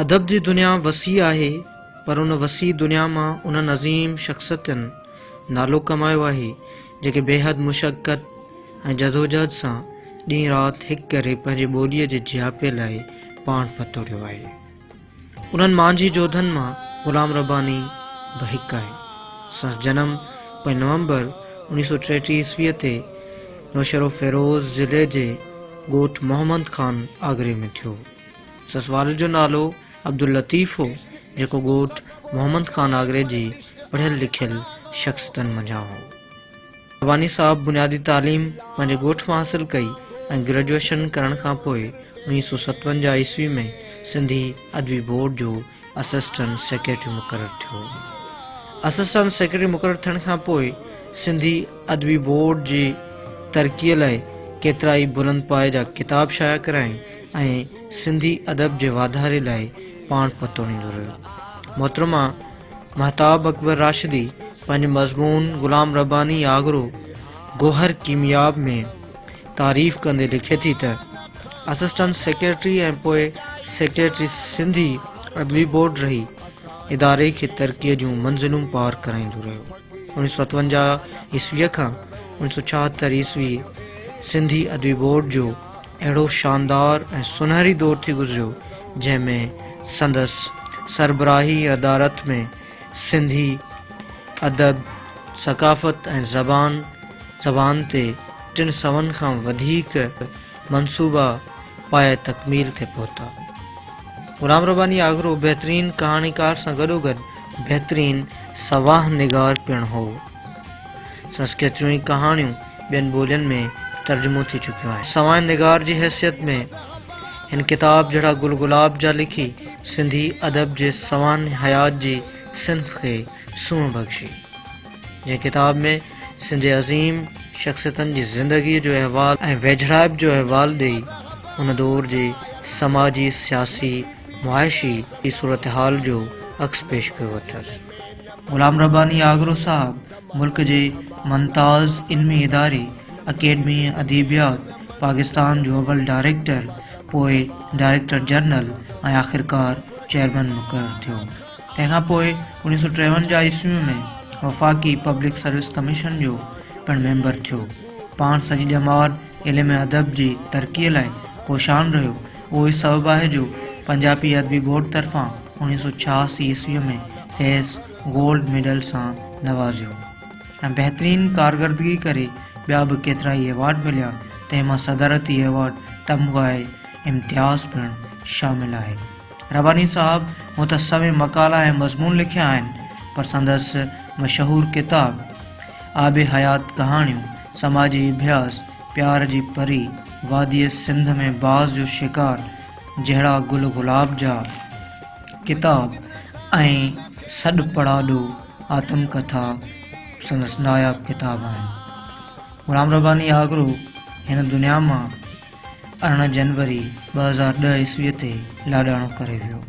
ادب جي دنيا وسيع آهي، پر ان وسيع دنيا مان انهن عظيم شخصيتن نالو ڪمايو آهي، جيڪي بيحد مشقت ۽ جدوجهد سان ڏينهن رات هڪ ڪري پنهنجي ٻوليء جي جياپي لاء پاڻ پتوڙيو آهي. انهن مانجهي جوڌن مان غلام رباني به هڪ آهي. سندس جنم پوئين نومبر 1933 عيسويء تي نوشهروفيروز ضلعي جي ڳوٺ محمد خان آگري ۾ ٿيو. سندس والد جو نالو عبداللطيف هو، جيڪو ڳوٺ محمد خان آگري جي پڙهيل لکيل شخصيتن منجهان هو. رباني صاحب بنيادي تعليم پنهنجي ڳوٺ مان حاصل ڪئي ۽ گريجوئيشن ڪرڻ کان پوء 1957 عيسوي ۾ سنڌي ادبي بورڊ جو اسسٽنٽ سيڪريٽري مقرر ٿيو. اسسٽنٽ سيڪريٽري مقرر ٿيڻ کان پوء سنڌي ادبي بورڊ جي ترقيء لاء ڪيترائي بلند پايي جا ڪتاب شايع ڪرايائين ۽ سنڌي ادب جي واڌاري لاء پاڻ پتوڙيندو رهيو. محترمه مهتاب اڪبر راشدي پنهنجي مضمون غلام رباني آگرو گوهر ڪيمياب ۾ تعريف ڪندي لکي ٿي ته، اسسٽنٽ سيڪريٽري ۽ پوء سيڪريٽري سنڌي ادبي بورڊ رهي اداري کي ترقيء جون منزلون پار ڪرائيندو رهيو. 1957 عيسويء کان 1976 عيسوي سنڌي ادبي بورڊ جو اهڙو شاندار ۽ سونهري دور ٿي گذريو، جنهن ۾ سندس سربراهي ۽ ادارت ۾ سنڌي ادب، ثقافت ۽ زبان زبان تي ٽن سون کان وڌيڪ منصوبا پايه تڪميل تي پهتا. غلام رباني آگرو بهترين ڪهاڻيڪار سان گڏوگڏ بهترين سوانح نگار پڻ هو. سندس ڪيتريون ئي ڪهاڻيون ٻين ٻولين ۾ ترجمو ٿي چڪيون آهن. سوانح نگار جي حيثيت ۾ هن ڪتاب جهڙا گل گلاب جا لکي سنڌي ادب جي سوانح حيات جي صنف کي سونهن بخشي. جنهن ڪتاب ۾ سنڌ جي عظيم شخصيتن جي زندگيء جو احوال ۽ ويجهڙائپ جو احوال ڏئي ان دور جي سماجي، سياسي، معاشي صورتحال جو عڪس پيش ڪيو اٿس. غلام رباني آگرو صاحب ملڪ جي ممتاز علمي اداري اڪيڊمي اديبيات پاڪستان جو اول ڊائريڪٽر، پوء ڊائريڪٽر جنرل ۽ آخرڪار چيئرمن مقرر ٿيو. تنهن کان پوء 1953 عيسويء ۾ وفاقي پبلڪ سروس ڪميشن جو پڻ ميمبر ٿيو. پاڻ سڄي ڄمار علم ۽ ادب جي ترقيء لاء ڪوشان رهيو. اهو ئي سبب آهي جو پنجابي ادبي بورڊ طرفان 1986 عيسويء ۾ کيس گولڊ ميڊل سان نوازيو ۽ بهترين ڪارڪردگي ڪري ٻيا به ڪيترائي ايوارڊ مليا، تنهن مان صدارتي ايوارڊ تمغه امتياز پڻ شامل آهي. رباني صاحب هونء ته سوين مقالا ۽ مضمون لکيا آهن، پر سندس مشهور ڪتاب آب حيات ڪهاڻيون، سماجي اڀياس، پيار جي پري، واديء سنڌ ۾ باز جو شڪار جهڙا گل گلاب جا ڪتاب ۽ سڏ پڙاڏو آتم ڪٿا سندس ناياب ڪتاب آهن. غلام رباني آگرو هن دنيا مان 18 جنوري 2010 عيسويء تي لاڏاڻو ڪري ويو.